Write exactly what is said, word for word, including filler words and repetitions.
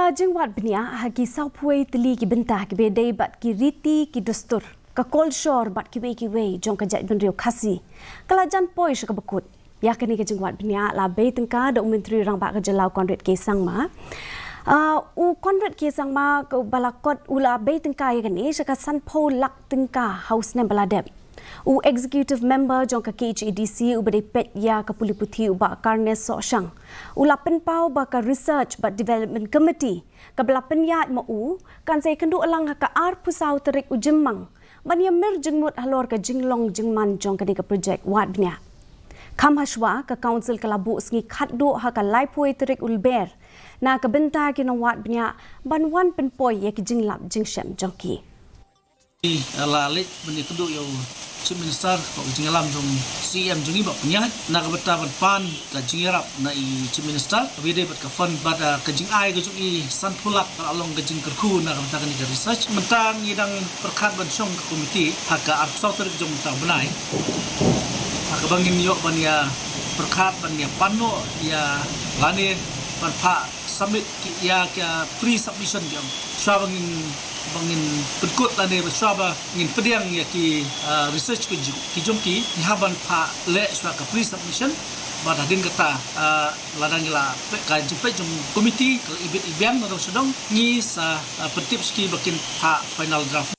Ka jingwad bniah ha ki sawphew tylli ki bynta kiba dei bad ki riti ki dustur, ka kolshor bad kiwei kiwei jong ka jaitbynriew Khasi ka la jan poi sha kaba kut. Ïa kane ka jingwad bniah la bei tyngka da u Myntri Rangbah ka jylla u Conrad K Sangma. Ah, u Conrad K Sangma kaba la kot u la bei tyngka ïa kane sha ka sanphew lak tyngka ha u snem ba la dep. U Executive Member jong ka K H A D C uba dei peit ïa ka pule puthi u Bah Carnes Sohshang u la pynpaw ba ka Research bad Development Committee kaba la pynïaid ma u kan sa ïakynduh lang ha ka arphew saw tarik u Jymmang ban ïamir jingmut halor ka jinglong jingman jong kane ka projek wad bniah. Kham hashwa ka Council ka la buh sngi khatduh ha ka laiphew tarik u Lber na ka bynta ki nongwad bniah ban wan pynpoi ïa ki jinglap jingshem jong ki. La leit ban ïakynduh ïa u Chief Minister bad ka jingïalam jong C M jong ngi ba pynïaid na ka bynta ban pan ka jingïarap na i Chief Minister, kaba dei bad ka fund bad, ah, ka jingai ka jong i sanphew lak ka la long ka jingkyrkhu na ka bynta kane ka research. Mynta ngi dang pyrkhat ban shong ka komiti ha ka arphew saw tarik jong mynta u bnai ha kaba ngin ïoh ban ïa pyrkhat ban ïa pan noh ïa lane ban phah submit ki ïa ka pre-submission jong shuwa ba ngin, ba ngin pynkut lane ba shuwa ba ngin pdiang ïa ki, ah, research ki jong ki, ngi hap ban phah leh shuwa ka pre-submission. Bad hadien kata, ah, lada ngi la peit ka jingpeit jong komiti ka la ibit ibiang na dong sha dong, ngi sa, ah, pyntip sha ki ba kin phah final draft.